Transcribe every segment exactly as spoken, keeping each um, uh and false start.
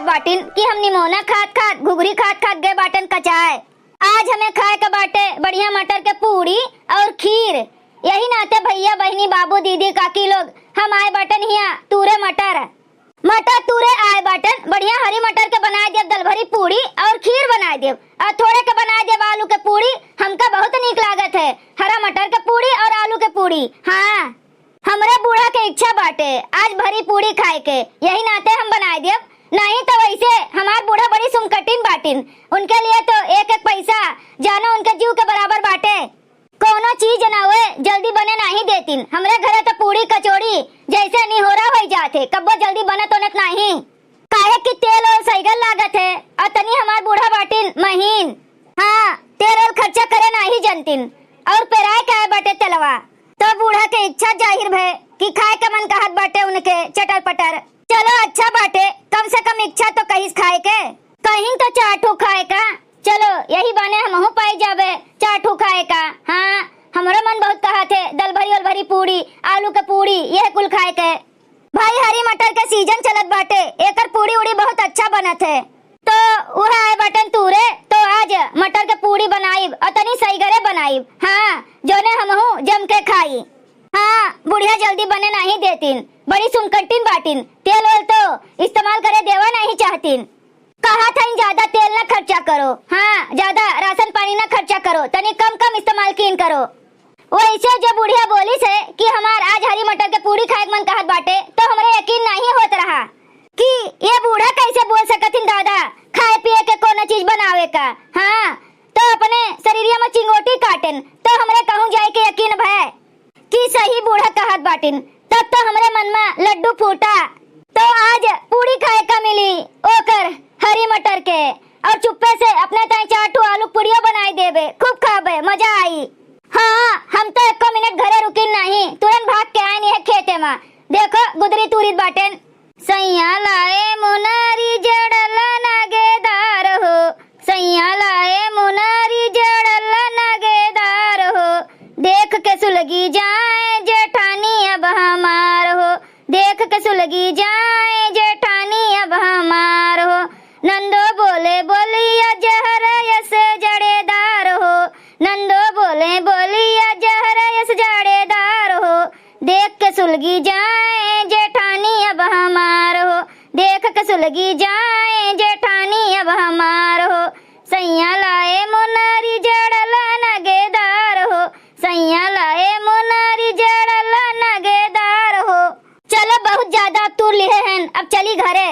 बाटिन कि हम निमोना खात खात, घुघरी खात खात गए बाटन कचाए। आज हमें खाए के बाटे बढ़िया मटर के पूड़ी और खीर। यही नाते भैया, बहिनी, बाबू, दीदी, काकी लोग, हम आए बाटन हिया तूरे मटर। मटर तूरे आए बाटन, बढ़िया हरी मटर के बनाए देब दलभरी पूड़ी और खीर बनाए देब, और थोड़े के बनाए देब आलू के पूड़ी। हमका बहुत नीक लागत है हरा मटर के पूड़ी और आलू के पूड़ी। हाँ, हमरे बूढ़ा के इच्छा बाटे आज भरी पूड़ी खाए के, यही नाते हम बनाए देब। नहीं तो वैसे हमार बूढ़ा बड़ी सुमकटिन बाटिन, उनके लिए तो एक एक पैसा जानो उनके जीव के बराबर बाटे। कौनो चीज ना होए, जल्दी बने नाही देतिन। हमरे घरे तो पूड़ी कचौड़ी जैसे निहोरा होई जात है, कब्बो जल्दी बनत ओनत नाही। काहे कि तेल ओल सैगल लागत है, और तनी हमार बूढ़ा बाटिन महीन। हाँ, तेल ओल खर्चा करे नाही जनतिन, और पेराए काहे बाटे तेलवा। तो बूढ़ा के इच्छा जाहिर भे कि खाए के मन कहत बाटे उनके चटर पटर। चलो अच्छा बाटे, कम से कम इच्छा तो कहिस खाए के। कहिन तो चार ठो खाए का, चलो यही बाने हमहू पाई जाबे चार ठो खाए का। हाँ, हमरो मन बहुत कहत है दलभरी ओलभरी पूड़ी, आलू के पूड़ी, यह कुल खाए के। भाई, हरी मटर के सीजन चलत बाटे, एकर पूड़ी उड़ी बहुत अच्छा बनत है। तो वह आए बाटन तूरे, तो आज मटर के पूड़ी बनाइब और तनी सईगरे बनाइब। हाँ, जोने हमहू जम के खाई। हाँ, बुढ़िया जल्दी बने नाही देतिन, बड़ी सुमकटिन बाटिन, तेल ओल तो इस्तेमाल करे देवा नाही चाहतिन। कहत हईन ज्यादा तेल ना खर्चा करो, हाँ, ज्यादा राशन पानी ना खर्चा करो, तनी कम कम इस्तेमाल कीन करो। वैसे जो बुढ़िया बोलिस है कि हमार आज हरी मटर के पूड़ी खाए के मन कहत बाटे, तो हमरे यकीन नाही होत रहा कि ये बूढ़ा कैसे बोल सकत हिन दादा, खाए पिए के कोनो चीज बनावे का। हाँ, तो अपने शरीरिया में चिंगोटी काटेन, तो हमरे कहूँ जाए के यकीन भय कि सही बूढ़ा कहत बाटिन। तब तो हमरे मन में लड्डू फूटा, तो आज पूड़ी खाए का मिली ओकर हरी मटर के, और चुप्पे से अपने ताई चार ठो आलू पूड़ियो बनाई देबे, खूब खाबे, मजा आई। हाँ, हम तो एको मिनट घरे रुकिन नाही, तुरंत भाग के आइन है खेते में। देखो गुदरी तूरित बाटेन। सैया लाए मुनारी जड़ल नागेदार हो, सैया लाए मुनारी जड़ल नागेदार हो, देख के सुलगी जाए जेठानी अब हमार हो, देख के सुलगी जाए जेठानी अब हमार हो। नंदो बोले बोलिया जहर यस जड़ेदार हो, नंदो बोले बोलिया जहर यस जड़ेदार हो, देख के सुलगी जाए जेठानी अब हमार हो, देख के सुलगी जाए जेठानी अब हमार हो। सैया लाए मुनारी जड़ल नागेदार हो, सैया लाए मुनारी जड़ल नागेदार हो। चलो, बहुत ज्यादा तूर लिहे हैं, अब चली घरे।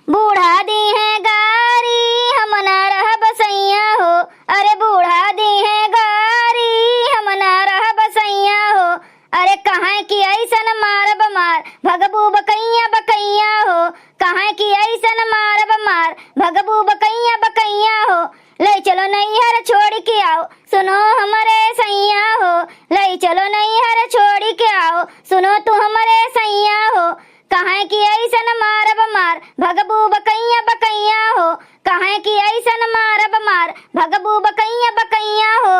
बूढ़ा दीहे गारी, हम ना रहब सैया हो। अरे बूढ़ा दीहे गारी, हम ना रहब सैया हो। अरे कहाँ की ऐसन मारब मार, भगबू बकैया बकैया हो। कहाँ की ऐसन मारब मार, भगबू बकैया बकैया हो। ले चलो नैहर छोड़ के आओ, सुनो हमरे सैया हो। ले चलो नैहर छोड़ के आओ, सुनो तू हमरे सैया हो। कहाँ की ऐसन मारब मार, भगबू बकैया बकैया हो। कहाँ की ऐसन मारब मार, भगबू बकैया बकैया हो।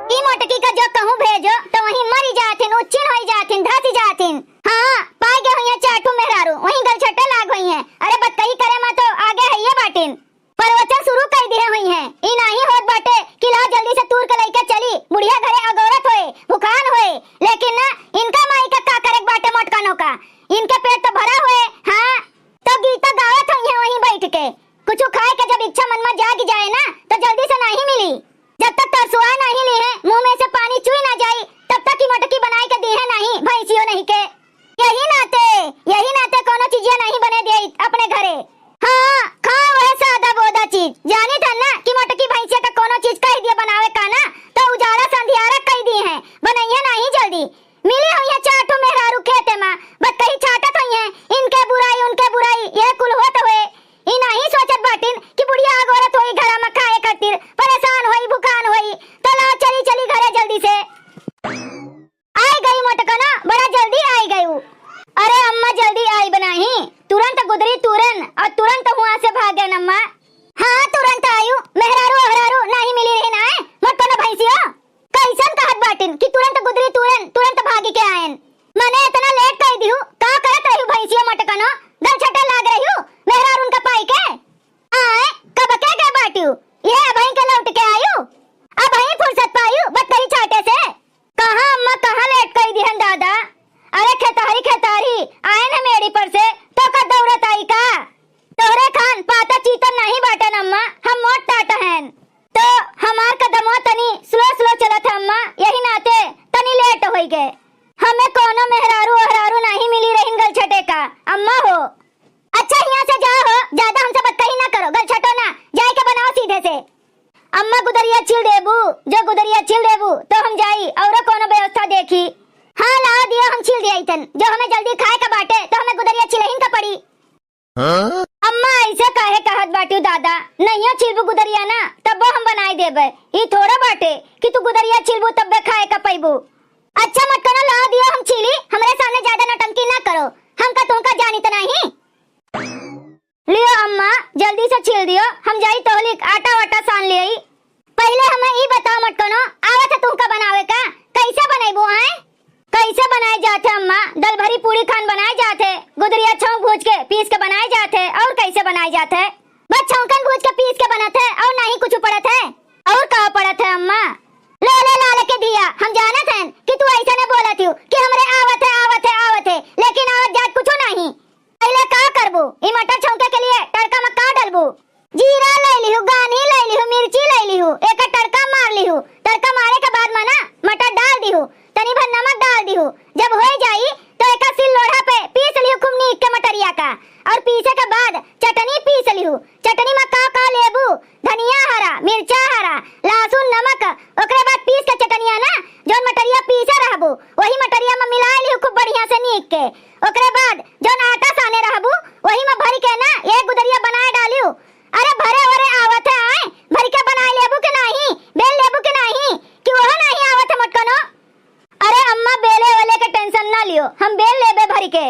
ई मोटकी का जो कहूँ भेजो, तो वहीं मरी जाथिन, उच्चिन होई जाथिन, धसी जाथिन। हाँ, पाई गए हुई हैं चार ठो मेहरारू, वहीं गलछटे लाग हुई हैं। अरे बतकही करे मा तो आगे है ये बाटिन। प्रवचन शुरू कर दिए हुई हैं। ई नाही होत बाटे कि ला जल्दी से तूर के लइके चली, बुढ़िया घरे अगोरत होए, भुखान होए। लेकिन ना, इनका माई का का करे के बाटे मोटकनों का, इनके पेट तो भरा होए। हाँ, तो गीता गावत हुई हैं वहीं बैठ के। कुछ खाए के जब इच्छा मन में जाग जाए ना, तो जल्दी से नाही मिली। जब तक तरसुआ नाही ली है, मुंह में से पानी चुई ना जाई, तब तक की मोटकी बनाई के दी है नाही, भैंसियो नहीं के। यही नाते, यही नाते कोनो चीजिया नहीं बने देइत अपने घरे। हाँ, खाओ वह सादा बोदा चीज। जानी था ना कि मोटकी भैंसिया का कोनो चीज कह दिया बनावे का ना, तो उजाड़ा संधियारा कह दी है, बनैया नहीं जल्दी। मिली हुई है चार ठो मेहरारू खेते मा, बतकही छाटत हुई है, इनके बुराई, उनके बुराई, यह कुल होत हुए। ई नाही सोचत बाटिन कि बुढ़िया अगोरत होई घरा मा खाए खातिर, परेशान होई, भुखान होई, तो लाओ चली, चली घरे जल्दी से। आई गई मोटकना, बड़ा जल्दी आई गई। अरे अम्मा, जल्दी आई बनाही, तुरंत गुदरी तूरन और तुरंत हुआ से भागन अम्मा। हाँ, तुरंत आयु, मेहरारू ओहरारू नाही मिली रही ना, मोटकना भैंसियो। कैसन कहत बाटिन कि तुरंत गुदरी तूरन, तुरंत भागी के आयन। मने इतना लेट कर दिहु, का कर के। हमें कौनो मेहरारू ओहरारू नाहीं मिली रहिन गलछटे का, अम्मा हो। अच्छा, हियाँ से जाओ हो, ज्यादा हमसे बतकही ना करो, गलछटो ना, जाए के बनाओ सीधे से। अम्मा, गुदरिया छील देबू? जो गुदरिया छील देबू, तो हम जाई, औरो कौनो व्यवस्था देखी। हाँ, लाओ दियो, हम छील दिया इतन, जो हमें जल्दी खाए का बाटे, तो हमें गुदरिया छिलहिन का पड़ी। हाँ? अम्मा, ऐसे काहे कहत बाटिउ दादा? नहियो छिलबू गुदरिया ना, तब्बो हम बनाई देबे। ई थोड़ा बाटे कि तू गुदरिया छिलबू तब्बे खाए का पइबू। अच्छा मटकनो, लाओ दियो, हम छीली, हमरे सामने ज्यादा नौटंकी ना करो। हम का तुमका जानित नाहीं? लियो अम्मा, जल्दी से छील दियो, हम जाई तोहलिक आटा वाटा सान लेई। पहिले हमें ई बताओ मटकनो, आवत है तुमका बनावे का? कैसे बनइबू आए? कैसे बनाए जात है अम्मा? दलभरी पूड़ी खान बनाए जात है, गुदरिया छौंक भूज के पीस के बनाए जात है, और कैसे बनाए जात है? बस छौंकन भूज के पीस के बनत है और नाहीं कुछ पड़त है। और का पड़त है अम्मा? ले ले लाल के धिया, हम जानत हन कि तू ऐसे ने बोलत हियो कि हमरे आवत है, आवत है, आवत है, लेकिन आवत जात कुछो नाहीं। पहिले का करबू? ई मटर छौंके के लिए तड़का में का डलबू? जीरा ले लिहू, गान्ही ले लिहू, मिर्ची ले लिहू, एकर तड़का मार लिहू। तड़का मारे के बाद में ना मटर डाल दिहू, तनी भर नमक डाल दिहू। जब होइ जाई तो एकर सिल लोढ़ा पे पीस लिहू खूब नीक के मटरिया का। और पीसे के बाद चटनी पीस लिहू। चटनी में का का लेबू? धनिया हरा, मिर्चा हरा, लहसुन, नमक, ओकरे बाद पीस के चटनिया ना, जौन मटरिया पीसे रहबू, वही मटरिया में मिलाए लिहू खूब बढ़िया से नीक के। ओकरे बाद जौन आटा साने रहबू, वही में भरि के ना एक गुदरिया बनाए डालियो। अरे भरे ओरे आवत है, आए भरि के बनाए लेबू के नाहीं, बेल लेबू के नाहीं, कि ओहो नाहीं आवत है मोटकनो? अरे अम्मा, बेले ओले के tension ना लियो, हम बेल लेबे भरि के।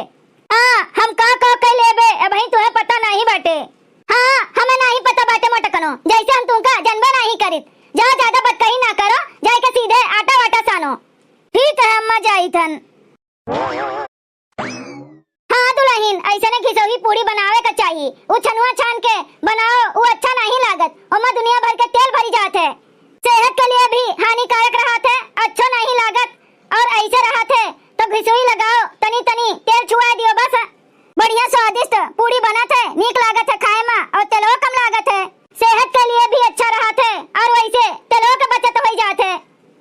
हाँ, हम का का कइ लेबे, अबहीं तुहे पता नाहीं बाटे। हाँ, हमें नाहीं पता बाटे मोटकनो, जैसे हम तुमका जनबे नाहीं करित। जा, ज्यादा बतकही ना करो, जाए के सीधे आटा वाटा सानो। ठीक है अम्मा, जाइत हन। हाँ दुलहिन, ऐसने घिसोही पूड़ी बनावे का चाही। उ छनुआ छान के बनाओ, उ अच्छा नाहीं लागत। ओमा दुनिया भर के तेल भरी जात है। सेहत के लिए भी हानिकारक रहत है, अच्छो नाहीं लागत। और ऐसे रहत है तो घिसोही लगाओ, तनी तनी तेल छुआ दियो बस। बढ़िया स्वादिष्ट पूड़ी बनत है, नीक लागत है खाए मा, और तेलवा कम लागत है, सेहत के लिए भी अच्छा रहत है, और वैसे तेलवा के बचत होइ जात है।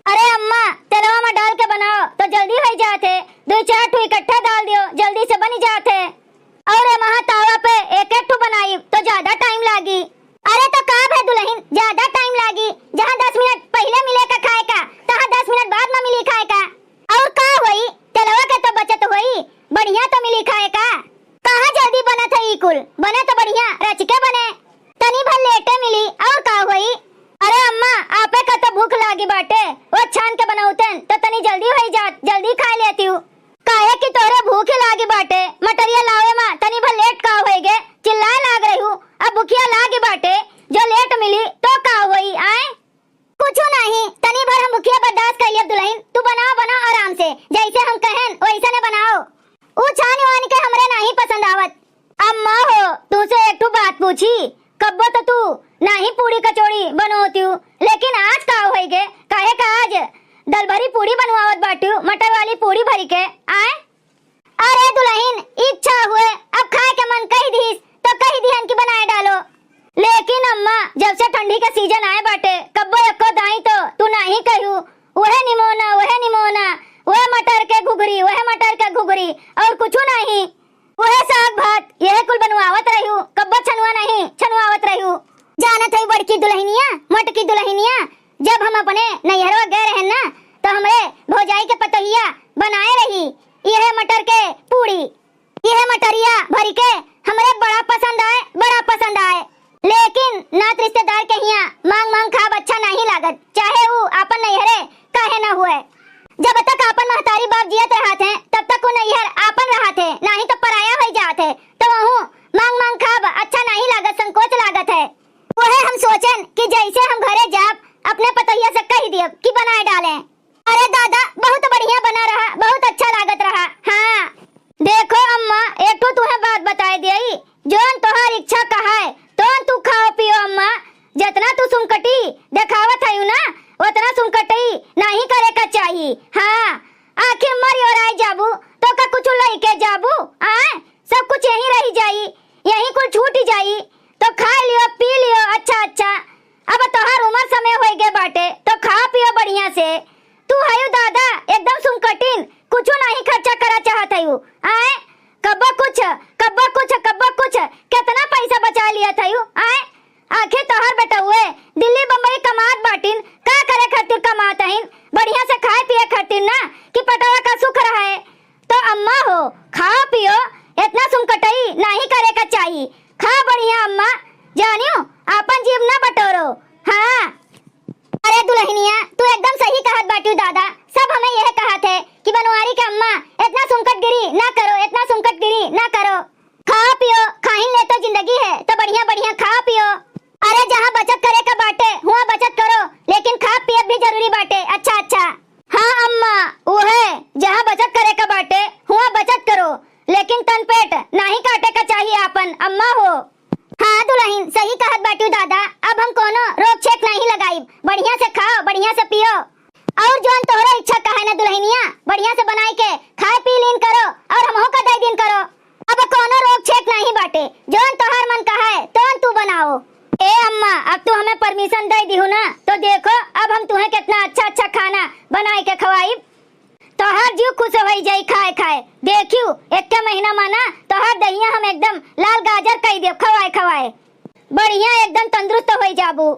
अरे अम्मा, तेलवा में डाल के बनाओ तो जल्दी होइ जात है, दुइ चार ठो इकट्ठा डाल दियो, जल्दी से बनि जात है। और ए महा तावा पे एक एक ठो बनाई तो ज्यादा time लागी। अरे तो का भे दुलहिन, ज्यादा time लागी? जहाँ दस मिनट पहिले मिले का खाए का, तहाँ दस मिनट बाद में मिली खाए का। और का होई, तेलवा के तो बचत होई, बढ़िया तो मिली खाए का। कहाँ जल्दी बनत है ई कुल, बने तो बढ़िया रच के बने। तनी भर लेटे मिली, और का होई? अरे अम्मा, आपे का तो भूख लागी बाटे, वो छान के बनौतेन तो तनी जल्दी होई जात, जल्दी खाए लेतिउ। काहे कि तोहरे भूख लागी बाटे, मटरिया लावे मा तनी भर लेट का होई गे, चिल्लाए लाग रहिउ। अब भुखिया लागी बाटे, जो लेट मिली तो का होई, आए? कुछु नाहीं, तनी भर हम भुखिया बर्दाश्त कइ लेब दुलहिन। तू बनाओ, बनाओ आराम से, जैसे हम कहेन वैसने बनाओ। ऊ छान वान के हमरे नाहीं पसंद आवत। अम्मा हो, तुसे एक ठो बात पूछी, कब्बो तो तू नाहीं पूड़ी कचौड़ी बनोतिउ, लेकिन आज का होइ गे? काहे का आज दलभरी पूड़ी बनवावत बाटिउ, मटर वाली पूड़ी भरि के? आए? अरे दुलहिन, इच्छा हुए, अब खाए के मन कहि दिहिस, तो कहि दिहन कि बनाए डालो। लेकिन अम्मा, जब से ठंडी के season आए बाटे, कब्बो एक्को दाईं तो तू नाहीं कहिउ, उहे निमोना, उहे निमोना, उहे मटर के घुघरी, उहे मटर के घुघरी, और कुछु नाहीं। उहे साग भात, यहे कुल बनवावत रहिउ, कब्बो छनुआ नाहीं, छनुआवत रहिउ। जानत हई बड़की दुलहिनिया, मोटकी दुलहिनिया, जब हम अपने नैहरवा गए रहेन ना, तो हमरे भौजाई के पतोहिया बनाए रही, इहे मटर के पूड़ी, इहे मटरिया भरि के हमरे बड़ा पसंद आए, बड़ा पसंद आए। लेकिन नात रिश्तेदार के हियाँ मांग मांग खाब अच्छा नाहीं लागत, चाहे ऊ आपन नैहरे काहे न हुए। जब तक आपन महतारी बाप जियत रहत हैं, तब तक ऊ नैहर आपन रहत है, नाहीं तो पराया होइ जात है। तो वहूँ मांग मांग खाब अच्छा नाहीं लागत, संकोच लागत है। उहे हम सोचेन कि जैसे हम घरे जाब, अपने पतोहिया से कहि दियब कि बनाए डालें। अरे दादा, बहुत बढ़िया बना रहा, बहुत अच्छा लागत रहा। हाँ, देखो अम्मा, एक ठो तुहे बात बताए देई, जौन तोहार इच्छा कहाए, तौन तू खाओ पियो अम्मा। जतना तू सुमकटी देखावत हयू ना, ओतना सुमकटी नाहीं करे का चाही। हाँ, आखिर मरि ओराइ जाबू, तो का कुछु लइके जाबू? आय, सब कुछ यहीं रहि जाई, यहीं कुल छूटि जाई। तो खाइ लियो, पी लियो, अच्छा, अच्छा। अब तोहार उमर समय होइ गे बाटे, तो खाओ पियो बढ़िया से। तू हयू दादा, एकदम सुमकटिन, कुछो नाहीं खर्चा करा चाहत हयू। आए, कब्बो कुछ, कब्बो कुछ, कब्बो कुछ, केतना पैसा बचा लियत हयू। आए, आखिर तोहार बेटउए दिल्ली बम्बई कमात बाटिन, का करे खातिर कमात हइन? बढ़िया से खाए पिए खातिर ना, कि पटवा का सुख रहे। तो अम्मा हो, खाओ पियो, एतना सुमकटई नाहीं करे का चाही। खा बढ़िया अम्मा, जानियो, आपन जीव ना बटोरो। हाँ। अरे दुलहिनिया, तू एकदम सही कहत बाटिउ दादा, सब हमें यह कहत है कि बनवारी के अम्मा, एतना सुमकटगिरी ना करो, एतना सुमकटगिरी ना करो। खाओ पियो, खाहिन ले तो जिंदगी है, तो बढ़िया बढ़िया खाओ पियो। अरे जहाँ बचत करे का बाटे, हुआँ बचत करो, लेकिन खाब पियब भी जरूरी बाटे। अच्छा, अच्छा। हाँ अम्मा, उहे, जहाँ बचत करे का बाटे, हुआँ बचत करो, लेकिन तन पेट नाहीं काटे का चाही आपन, अम्मा हो। हाँ दुलहिन, सही कहत बाटिउ दादा, अब हम कोनो रोक छेक नाहीं लगाइब, बढ़िया से खाओ, बढ़िया से पियो। और जौन तोहरो इच्छा कहे ना दुलहिनिया, बढ़िया से बनाई के खाए पी लीन करो और हमहू का दे दीन करो। अब कोनो रोक छेक नाहीं बाटे, जौन तोहार मन कहे तौन तू बनाओ। ए अम्मा, अब तू हमें permission दे दिहू ना, तो देखो अब हम तुहें कितना अच्छा अच्छा खाना बनाए के खवाइब। तोहार जीव खुश होई जाई खाए खाए। देखियो, एक्के महीना मा ना तोहार दहिया हम एकदम लाल गाजर कई देब खवाए खवाए। बढ़िया एकदम तंदुरुस्त होई जाबू।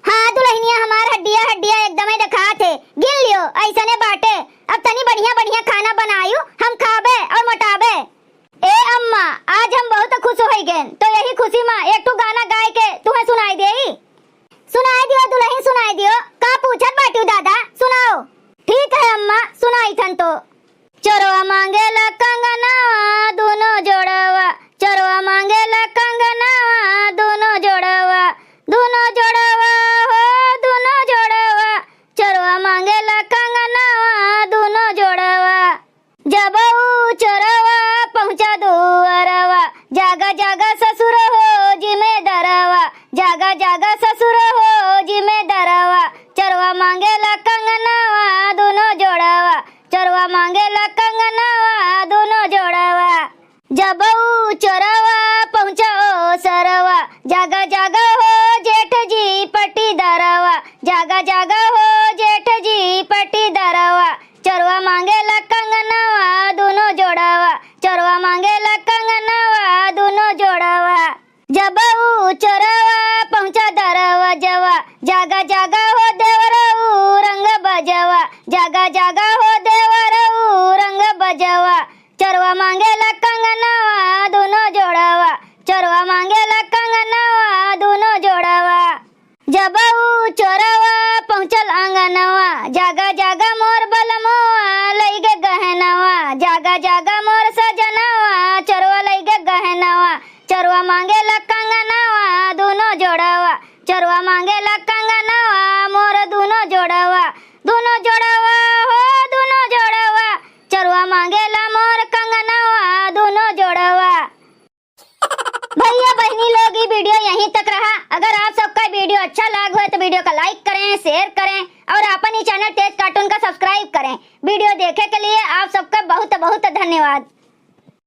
हाँ दुलहिनिया, हमार हड्डिया हड्डिया एकदम ही देखात है। गिन लियो, ऐसने बाटे। अब तनी बढ़िया बढ़िया खाना बनायू, हम खाबे और मोटाबे। ए अम्मा, आज हम बहुत खुश होई गएन, तो यही खुशी मा एक ठो गाना गाए के तुहें सुनाई देई। सुनाई दियो दुलहिन, सुनाई दियो। का पूछत बाटिउ दादा, सुनाओ। ठीक है अम्मा, सुनाई थन तो। चोरवा मांगेला कंगनवा दूनो जोड़वा, चोरवा मांगेला कंगनवा दूनो जोड़वा, दूनो जोड़वा हो दूनो जोड़वा, चोरवा मांगेला कंगनवा दूनो जोड़वा। जब ऊ चोरवा पहुँचा दुअरवा, जागा जागा ससुर हो जिम्मेदारवा, जागा जागा ससुर हो जिम्मेदारवा, चोरवा मांगेला कंगनवा दूनो जोड़वा, चोरवा मांगेला कंगनवा दूनो जोड़वा। जब ऊ चोरवा पहुँचा ओसरवा, जागा जागा हो जेठ जी पटीदारवा, जागा जागा हो जेठ जी पटीदारवा, चोरवा मांगेला कंगनवा दूनो जोड़वा, चोरवा मांगेला कंगनवा दूनो जोड़वा। जब ऊ चोरवा पहुँचा दरवजवा, जागा जागा हो देवर ऊ रंग बजवा, जागा जागा हो देवर ऊ रंग बजवा, चोरवा मांगेला कंगनवा दूनो जोड़वा, चोरवा मांगेला कंगनवा दूनो जोड़वा। जब ऊ चोरवा पहुँचल आंगनवा, जागा जागा मोर बलमवा लइगे गहनवा, जागा जागा मोर सजनवा चोरवा लइगे गहनवा, चोरवा मांगेला कंगनवा दूनो जोड़वा, चोरवा मांगेला कंगनवा मोर दूनो जोड़वा, दूनो जोड़वा हो दूनो जोड़वा, चोरवा मांगेला मोर कंगनवा दूनो जोड़वा। भइया बहिनी लोग, ई video यहीं तक रहा। अगर आप सबका video अच्छा लाग होय तो video का like करें, share करें और आपन ई channel तेज cartoon का subscribe करें। Video देखे के लिए आप सबका बहुत बहुत धन्यवाद।